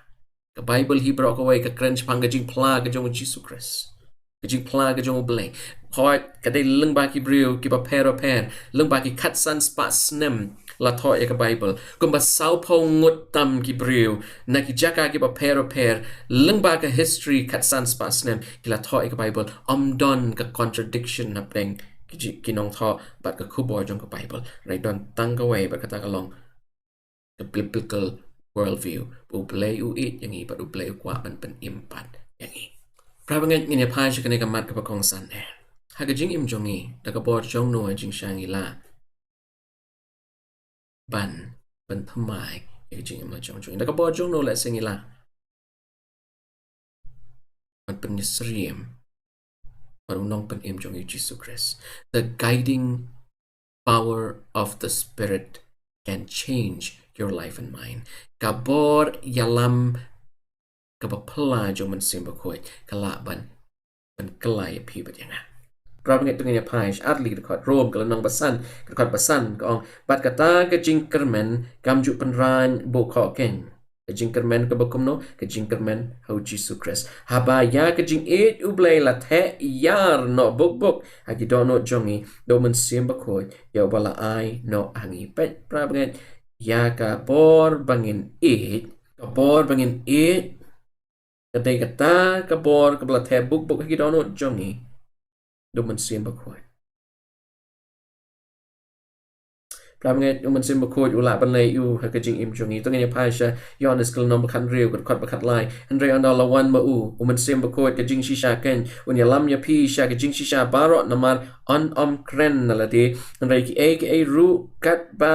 Ka Baibl hi baroh kawei ka kren shaphang ka jingphla ka jong u Jisu Khrist, ka jingphla ka jong u Blei. Hooid, ka dei lyngba ki briew kiba pher ba pher, lyngba ki khatsan spah snem la thoh ïa ka Baibl. Kumba sawphew ngut tam ki briew na ki jaka kiba pher ba pher, lyngba ka history khatsan spah snem ki la thoh ïa ka Baibl. Ym don ka contradiction hapdeng ki ji-, ki nongthoh bad ka khubor jong ka Baibl. Hynrei don tang kawei bad kata ka long ka biblical worldview, ba u Blei u ïeit ïa ngi bad u Blei u kwah ban pynim pat ïa ngi. Para bangeit, ngin ïa phai sha kane ka mat kaba kongsan eh. Ha ka jingim jong ngi, da ka bor jong no ha jingshisha ngi lah ban pynthymmai ïa ka jingim la jong jong ngi? Da ka bor jong no lehse ngi lah ban pynïasyriem bad u Nongpynim jong ngi u Jisu Khrist? The guiding power of the Spirit can change your life and mine. Ka bor ïalam kaba phylla jong u Mynsiem Bakhuid ka lah ban pynkylla ïa phi bad ïa nga. Para bangeit, to ngin ïa phai sha ar tylli ki dkhot. Rom ka lynnong ba san, ka dkhot ba san ka ong: Bad kata ka jingkyrmen kam ju pynraiñ buh khohkeiñ. Ka jingkyrmen kaba kumno? Ka jingkyrmen ha u Jisu Khrist. Haba ïa ka jingïeit u Blei la theh ïar noh buk buk ha ki dohnud jong ngi da u Mynsiem Bakhuid, ïa uba la ai noh ha ngi. Peit para bangeit, ïa ka bor ba ngin ïeit, ka bor ba ngin ïeit, ka dei kata ka bor kaba la theh buk buk ha ki dohnud jong ngi da u Mynsiem Bakhuid. Para bangeit, u Mynsiem Bakhuid u lah ban leh ïa u ha ka jingim jong ngi. To ngin ïa phai sha Ïoannis ka lynnong ba khathynriew, ka dkhot ba khatlai: Hynrei ynda la wan ma u, u Mynsiem Bakhuid, ka jingshisha keiñ, un ïalam ïa phi sha ka jingshisha baroh, namar un ym kren na lade, hynrei kiei kiei ruh katba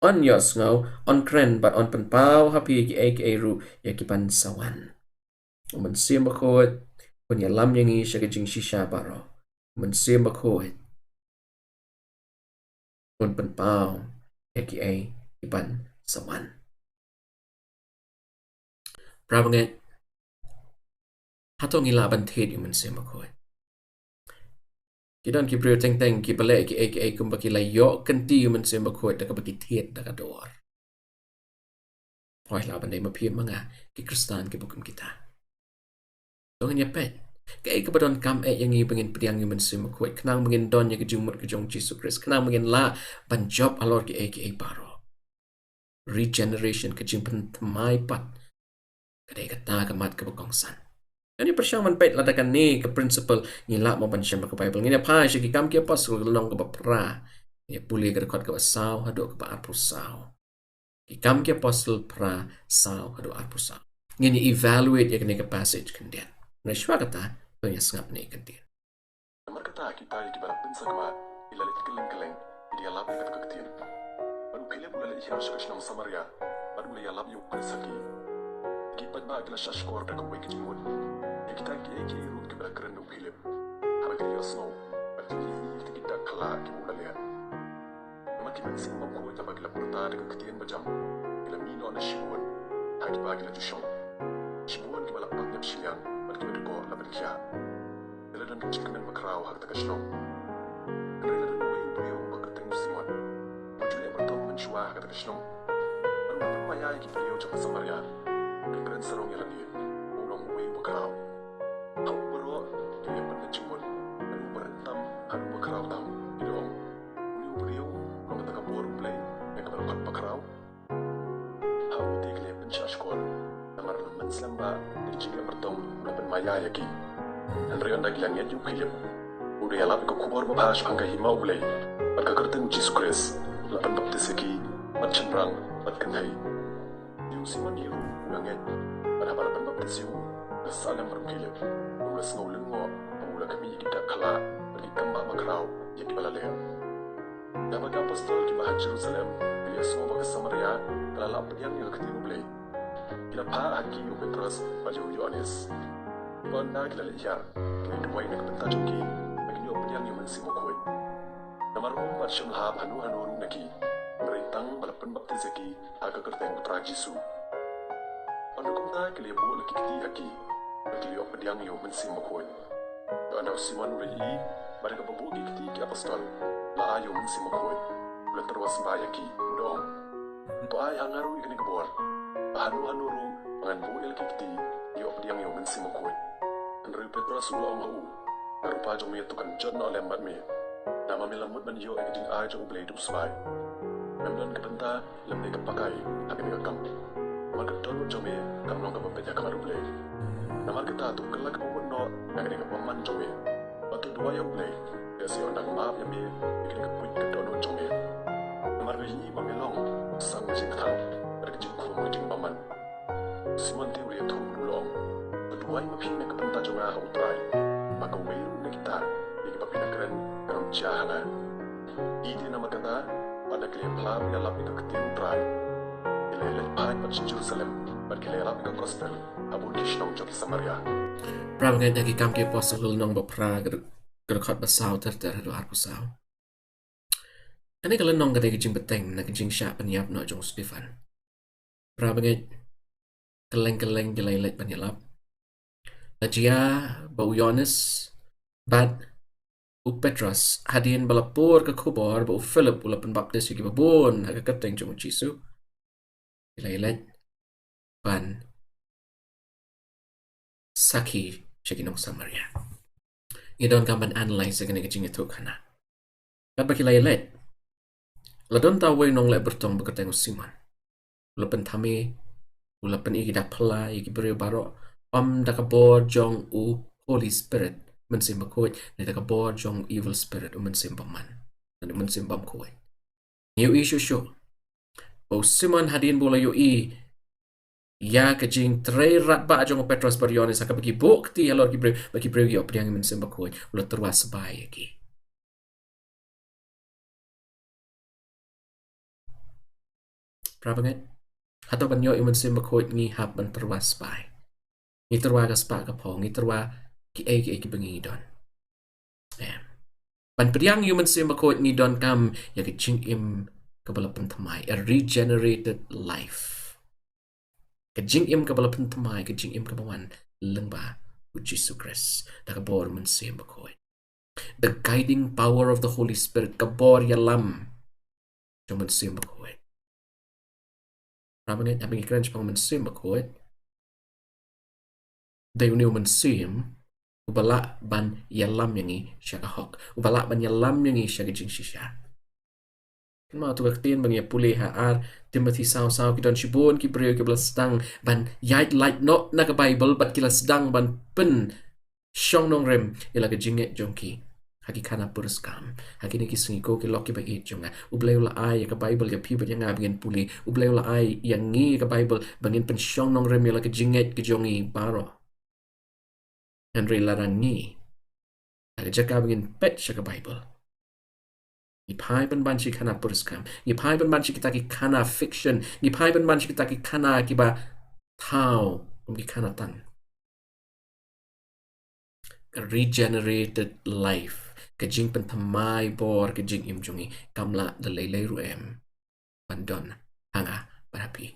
un ïohsngew un kren, bad un pynpaw ha phi kiei kiei ruh ïa ki ban sa wan. U Mynsiem Bakhuid un ïalam ïa ngi sha ka jingshisha baroh. U Mynsiem Bakhuid un pynpaw ïa kiei ki ban sa wan. Para bangeit, hato ngi lah ban thied ïa u Mynsiem Bakhuid? Ki don ki briew teng teng kiba leh kiei kiei kumba ki la ïoh kynti ïa u Mynsiem Bakhuid da kaba ki thied da ka dor. Hooid, lah ban dei ma phi ma nga, ki Khristan kiba kum kita. To ngin ïa peit kaei kaba donkam eh ïa ngi ba ngin pdiang ïa u Mynsiem Bakhuid, khnang ba ngin don ïa ka jingmut ka jong u Jisu Khrist, khnang ba ngin lah ban jop halor kiei kiei baroh. Regeneration, ka jingpynthymmai pat, ka dei kata ka mat kaba kongsan. Ngan ïa pyrshang ban peit lada kane ka principle ngi lah mo ban shem ha ka Baibl. Ngin ïa phai sha Ki Kam ki Apostol, ka lynnong kaba phra. Ngin ïa pule ka dkhot kaba saw haduh kaba arphew saw. Ki Kam ki Apostol phra, saw haduh arphew saw. Ngin ïa evaluate ïa kane ka passage khyndiat. Hynrei shuwa kata, to ngin ïa sngap ïa kane ka ktien. Namar kata kita ïa kiba la pynsakma ki la leit kylleng kylleng, ki da ïalap ïa kata ka ktien. Bad u Philip u la leit hiar sha ka shnong Samaria, bad u la ïalap ïa u Khrist ha ki. Ki paidbah ki la shahshkor da kawei ka jingmut ïa kita kiei kiei ruh kiba la kren da u Philip. Haba ki la ïohsngew bad ki la ïohi ïa kita ki dak khyllah kiba u la leh. Namar ki Mynsiem Bakhuid haba ki la pyrta da ka ktien bajam, ki la mih noh na shibun ha kiba ki la ju shong. Shibun kiba la pang ïap shiliang bad kiba dkoh la pynkhiah. Te la don ka jingkmen bakhraw ha kata ka shnong. Hynrei la don uwei u briew uba kyrteng u Simon, uba ju leh myrtong mynshuwa ha kata ka shnong. Bad u la pynmaïa ïa ki briew jong ka Samaria. U la kren sarong ïa lade ba u long uwei u bakhraw. Ha u baroh ki leh pynleit jingmut, bad u barit tam haduh u bakhraw tam, ki da ong: Une u briew u long kata ka bor U Blei ïa kaba la khot bakhraw. Ha u te ki leh pynshahshkor, namar la mynslem ba da ka jingleh myrtong u la pynmaïa ïa ki. Hynrei ynda ki la ngeit ïa u Philip, u da ïalap ïa ka khubor babha shaphang ka hima U Blei bad ka kyrteng U Jisu Khrist, la pynbaptis ïa ki, bad shynrang bad kynthei. Ïa u Simon hi ruh u la ngeit, bad haba la pynbaptis ïa u, la sah lem harum khie leh. U la sngew lyngngoh ba u la khmih ïa ki dak khyllah bad ki kambah bakhraw ïa kiba la leh. Ïa ba ki apostol kiba ha Jerusalem ki la ïohsngew ba ka Samaria ka la lah pdiang ïa ka ktien U Blei, ki la phah ha ki ïa u Petros bad ïa u Ïoannis. Kiba ynda ki la leit hiar, ki la duwai na ka bynta jong ki ba kin ïoh pdiang ïa u Mynsiem Bakhuid. Namar ym pat shym la hap hano hano ruh na ki, hynrei tang ba la pynbaptis ïa ki ha ka kyrteng U Trai Jisu. Hynrei kumta ki la ïa buh la ki kti ha ki, bad ki la ïoh pdiang ïa u Mynsiem Bakhuid. Te ynda u Simon u la ïohi ba da kaba buh ki kti ki apostol la ai ïa u Mynsiem Bakhuid, u la tyrwa sbai ïa ki, u da ong: Ym to ai ha nga ruh ïa kane ka bor, ba hano hano ruh ba ngan buh ïa la ki kti, ïoh pdiang ïa u Mynsiem Bakhuid. Hynrei u Petros u la ong ha u: Ka rupa jong me to kan jot noh lem bad me, namar me la mut ban ïoh ïa ka jingai jong U Blei da u sbai. Mem don ka bynta lymne ka pakai ha kane ka kam. Namar ka dohnud jong me kam long kaba peit ha khmat U Blei. Namar kata to kylla kaba mut noh na kane ka bymman jong me, bad to duwai ïa U Blei, te sa un dang map ïa me ïa kane ka buit ka dohnud jong me. Namar nga ïohi ba me long u sang ka jingthaw bad ka jingkhum ka jingbymman. U Simon te u la ïathuh bad u la ong: To duwai ma phi na ka bynta jong nga ha U Trai, ba kawei ruh na kita ïa kiba phi la kren kan ym jia ha nga. Ki dei namar kata ba da ki la ïa phla bad ïalap ïa ka ktien U Trai, ki la ïa leit phai pat sha Jerusalem bad ki la ïalap ïa ka gospel ha bun ki shnong jong ki Samaria. Para bangeit, na Ki Kam ki Apostol lynnong ba phra, ka dkhot ba saw ter ter haduh arphew saw. Kane ka lynnong ka dei ka jingbteng na ka jingshah pynïap noh jong u Stephan. Para bangeit, kylleng kylleng ki la ïa leit ban ïalap. La jia ba u Ïoannis bad u Petros, hadien ba la pur ka khubor ba u Philip u la pynbaptis ïa kiba bun ha ka kyrteng jong u Jisu, ki la ïa leit ban sakhi sha ki nong Samaria. Ngi donkam ban analyse ïa kane ka jingïathuhkhana. Katba ki la ïa leit, la don uta uwei u nongleh byrtong ba kyrteng u Simon. U la pynthame, u la pyni ki dak phylla ïa ki briew baroh, ym da ka bor jong u Holy Spirit, Mynsiem Bakhuid, ne da ka bor jong u evil spirit, u mynsiem bymman, ne u mynsiem bymkhuid. Ngi ïohi shuh shuh ba u Simon, hadien ba u la ïohi ïa ka jingtrei radbah jong u Petros bad u Ïoannis ha kaba ki buh kti halor ki briew ba ki briew ki ïoh pdiang ïa u Mynsiem Bakhuid, u la tyrwa sbai ïa ki. Para bangeit, hato ban ïoh ïa u Mynsiem Bakhuid ngi hap ban tyrwa sbai? Ngi tyrwa ka spah ka phew, ngi tyrwa kiei kiei kiba ngi don. Em. Ban pdiang ïa u Mynsiem Bakhuid ngi donkam ïa ka jingim kaba la pynthymmai, a regenerated life. Ka jingim kaba la pynthymmai, ka jingim kaba wan lyngba u Jisu Khrist da ka bor u Mynsiem Bakhuid. The guiding power of the Holy Spirit, ka bor ïalam jong u Mynsiem Bakhuid. Para bangeit, haba ngi kren shaphang u Mynsiem Bakhuid, dei une u Mynsiem uba lah ban ïalam ïa ngi sha ka hok, uba lah ban ïalam ïa ngi sha ka jingshisha. Kynmaw to ka ktien ba ngi ïa pule ha ar Timothy saw saw, ki don shibun ki briew kiba la sdang ban ïaid lait noh na ka Baibl bad ki la sdang ban pynshong nongrim ïa la ka jingngeit jong ki ha ki khana puriskam. Ha kine ki sngi, ko ki lok kiba ïeit jong nga, U Blei u la ai ïa ka Baibl ïa phi bad ïa nga ba ngin pule. U Blei u la ai ïa ngi ïa ka Baibl ba ngin pynshong nongrim ïa la ka jingngeit ka jong ngi baroh. Hynrei lada ngi, ha ka jaka ba ngin peit sha ka Baibl, ngi phai pynban sha ki khana puriskam, ngi phai pynban sha kita ki khana fiction, ngi phai pynban sha kita ki khana kiba thaw kum ki khana tang, ka regenerated life, ka jingpynthymmai bor ka jingim jong ngi, kam lah da lei lei ruh em ban don ha nga bad ha phi.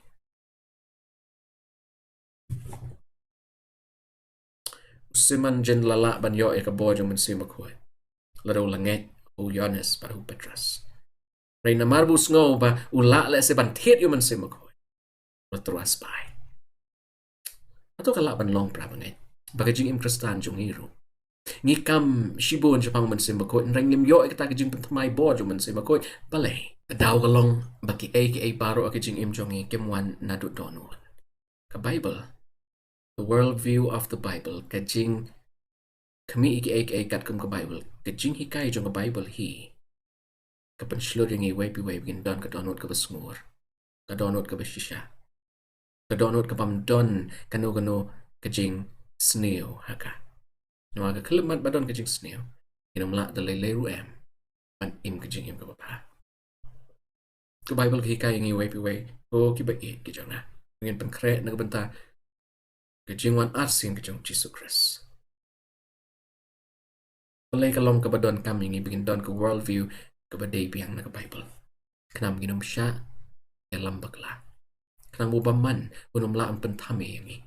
U Simon jin la lah ban ïoh ïa ka bor jong u Mynsiem Bakhuid lada u la ngeit ha u Ïoannis bad ha u Petros. Hynrei namar ba u sngew ba u lah lehse ban thied ïa u Mynsiem Bakhuid, u la tyrwa sbai. Hato ka lah ban long, para bangeit, ba ka jingim Khristan jong ngi ruh, ngi kam shibun shaphang u Mynsiem Bakhuid, hynrei ngim ïoh ïa kata ka jingpynthymmai bor jong u Mynsiem Bakhuid? Balei? Ka daw ka long ba kiei kiei baroh ha ka jingim jong ngi kim wan naduh dohnud. Ka Baibl, the world view of the Bible, ka jingkhmih ïa kiei kiei katkum ka Baibl, ka jinghikai jong ka Baibl hi ka pynshlur ïa ngi iwei pa iwei ba ngin don ka dohnud kaba sngur. ka dohnud kaba shisha. Ka dohnud kabym don kano kano ka jingsniew ha ka. Namar ka khyllipmat ba don ka jingsniew, ngin ym lah da lei lei ruh em ban im ka jingim kaba bha. Ka Baibl ka hikai ïa ngi iwei pa iwei, ko kiba ïeit ki jong nga, ngin pynkhreh na ka bynta ka jingwan arsien ka jong u Jisu Khrist. Balei ka long kaba donkam ïa ngi ba ngin don ka world view kaba dei biang na ka Baibl? Khnang ba ngin ym shah ïalam bakla. Khnang ba u bymman un ym lah ban pynthame ïa ngi.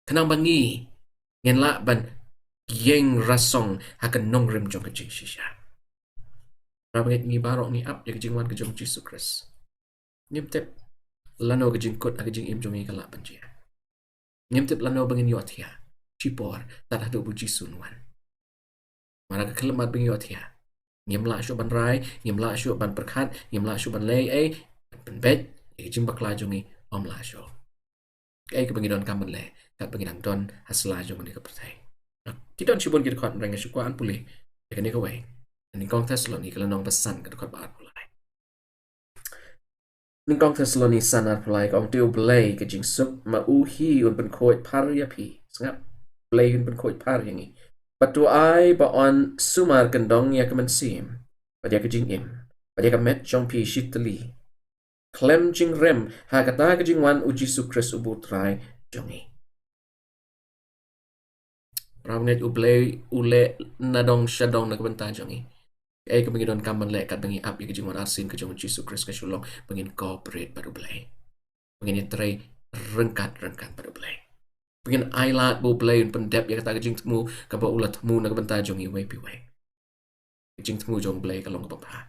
Khnang ba ngi ngin lah ban ïeng rasong ha ka nongrim jong ka jingshisha. Para bangeit, ngi baroh ngi ap ïa ka jingwan ka jong u Jisu Khrist. Ngim tip lano ka jingkut ha ka jingim jong ngi ka lah ban jia. Ngim tip lano ba ngin ïohthiah, shipor tad haduh ba u Jisu un wan. Namar ka khyllipmat ba ngi ïohthiah, ngim lah shuh ban rai, ngim lah shuh ban pyrkhat, ngim lah shuh ban leh ei ei, ban pynbeit ïa ka jingbakla jong ngi, ym lah shuh. Kaei kaba ngi donkam ban leh katba ngi dang don ha sla jong kane ka pyrthei? Ki don shibun ki dkhot, hynrei nga shu kwah ban pule ïa kane kawei. Nyngkong Thessaloni ka lynnong ba san, ka dkhot ba arphew lai. Nyngkong Thessaloni san arphew lai, ka ong, te U Blei ka jingsuk ma u hi un pynkhuid phar ïa phi. Sngap, U Blei un pynkhuid phar ïa ngi. Bad to ai ba yn sumar kyndong ïa ka mynsiem bad ïa ka jingim bad ïa ka met jong phi shi tylli, khlem jingrem, ha kata ka jingwan u Jisu Khrist uba u Trai jong ngi. Para bangeit, U Blei u leh nadong shadong na ka bynta jong ngi. Kaei kaba ngi donkam ban leh katba ngi ap ïa ka jingwan arsien ka jong u Jisu Khrist ka shu long ba ngin cooperate bad U Blei, ba ngin ïatrei ryngkat ryngkat bad U Blei, ba ngin ailad ba U Blei un pyndep ïa kata ka jingthmu kaba u la thmu na ka bynta jong ngi iwei pa iwei. Ka jingthmu jong U Blei ka long kaba bha.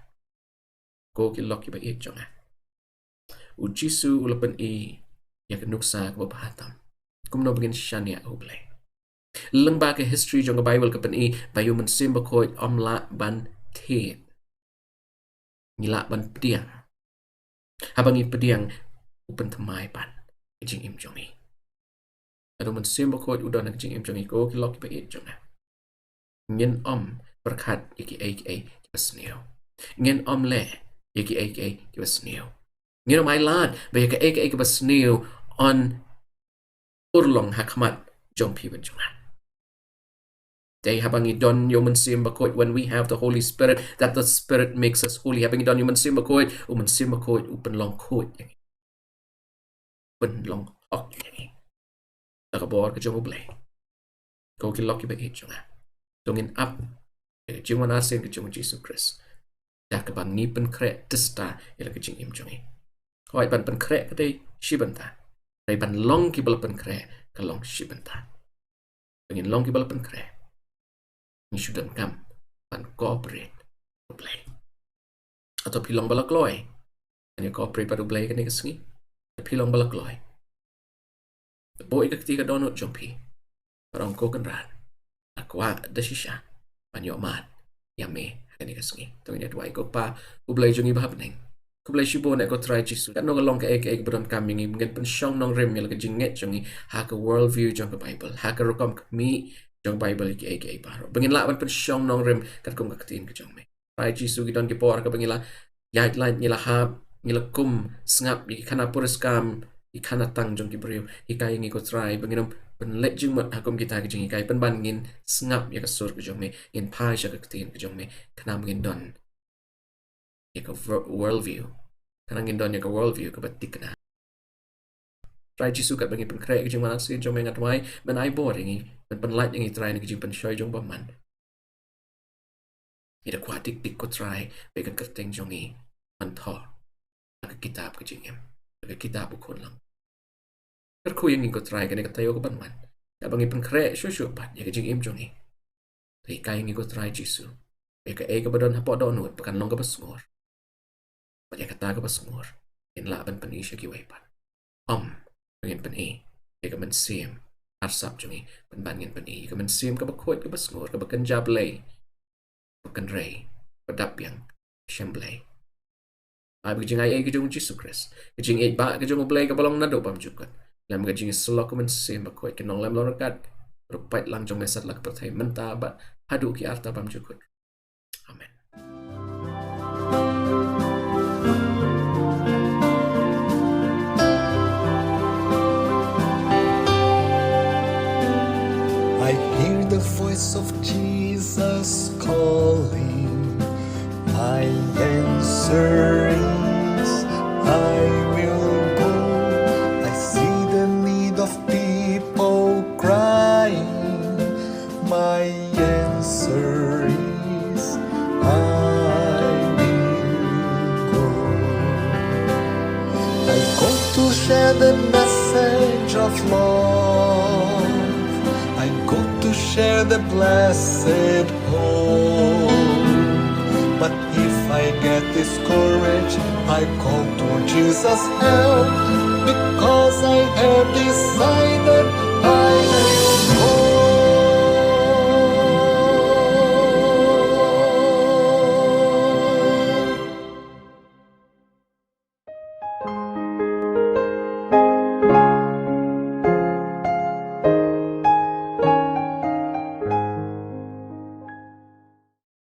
Ko ki lok kiba ïeit jong nga, u Jisu u la pyni ïa ka nuksa kaba bha tam kumno ba ngin shaniah ha U Blei. Lyngba ka history jong ka Baibl ka pyni ba ïa u Mynsiem Bakhuid ym lah ban thied. Ngi lah ban pdiang. Haba ngi pdiang, u pynthymmai pat ka jingim jong ngi. Lada u Mynsiem Bakhuid u don ha ka jingim jong ngi, ko ki lok kiba ïeit jong nga, ngin ym pyrkhat ïa kiei kiei kiba sniew. Ngin ym leh ïa kiei kiei kiba sniew. Ngin ym ailad ba ïa kaei kaei kaba sniew yn urlong ha khmat jong phi bad jong nga. Te haba ngi don ïa u Mynsiem Bakhuid, when we have the Holy Spirit, that the Spirit makes us holy. Haba ngi don ïa u Mynsiem Bakhuid, u Mynsiem Bakhuid u pynlong khuid ïa ngi, pynlong hok ïa ngi da ka bor ka jong U Blei. Ko ki lok kiba ïeit jong nga, to ngin ap ïa ka jingwan arsien ka jong u Jisu Khrist da kaba ngi pynkhreh tista ïa la ka jingim jong ngi. Hooid, ban pynkhreh ka dei shi bynta, hynrei ban long kiba la pynkhreh ka long shi bynta. Ba ngin long kiba la pynkhreh, ngi shu donkam ban cooperate bad U Blei. Hato phi long ba la kloi ban ïa cooperate bad U Blei kane ka sngi? Hato phi long ba la kloi? Buh ïa ka kti ka dohnud jong phi bad ong, ko Kynrad, nga kwah da shisha ban ïoh mad ïa me ha kane ka sngi. To ngin ïa duwai. Ko Pa, U Blei jong ngi ba ha bneng, khublei shibun eh ko Trai Jisu. Katno ka long kaei kaei kaba donkam ïa ngi, ba ngin pynshong nongrim ïa la ka jingngeit jong ngi ha ka world view jong ka Baibl, ha ka rukom khmih jong ka Baibl ïa kiei kiei baroh, ba ngin lah ban pynshong nongrim katkum ka ktien ka jong me. Trai Jisu, ki don ki por kaba ngi la ïaid lait, ngi la hap, ngi la kum sngap ïa ki khana puriskam, ki khana tang jong ki briew. Hikai ïa ngi ko Trai ba ngin ym pynleit jingmut ha kum kita ki jinghikai, pynban ngin sngap ïa ka sur ka jong me, ngin phai sha ka ktien ka jong me, khnang ba ngin don ïa ka wo-, world view, khnang ngin don ïa ka world view kaba thikna. Trai Jisu, katba ngi pynkhreh ïa ka jingwan arsien jong me, nga duwai ban ai bor ïa ngi, ban pynlait ïa ngi Trai na ka jingpynshoi jong u bymman. Ngi da kwah dik dik ko Trai ba ïa ka kyrteng jong ngi yn thoh ha ka kitab ka jingim, ha ka kitab u khun langbrot. Kyrkhu ïa ngi ko Trai kane ka taïew ka ban wan, katba ngi pynkhreh shuh shuh pat ïa ka jingim jong ngi. Te hikai ïa ngi ko Trai Jisu ba ïa kaei kaba don hapoh dohnud ba kan long kaba sngur, bad ïa kata kaba sngur ngin lah ban pyni sha kiwei pat. Ym, ba ngin pyni ïa ka mynsiem arsap jong ngi, pynban ngin pyni ïa ka mynsiem kaba khuid, kaba sngur, kaba kynja blei, kaba kynrei, kaba dap biang, shem blei. Ai ba ka jingai ei ka jong u Jisu Khrist, ka jingïeit ba ka jong U Blei kaba long naduh bymjukut, lem ka jingïasyllok u Mynsiem Bakhuid, ki nonglem long ryngkat, ruh peit lang jong me sat la ka pyrthei mynta bad haduh ki arta bymjukut. Amen. Is I will go. I see the need of people crying. My answer is I will go. I go to share the message of love. I go to share the blessed hope. But if I get discouraged, I call to Jesus' help, because I have decided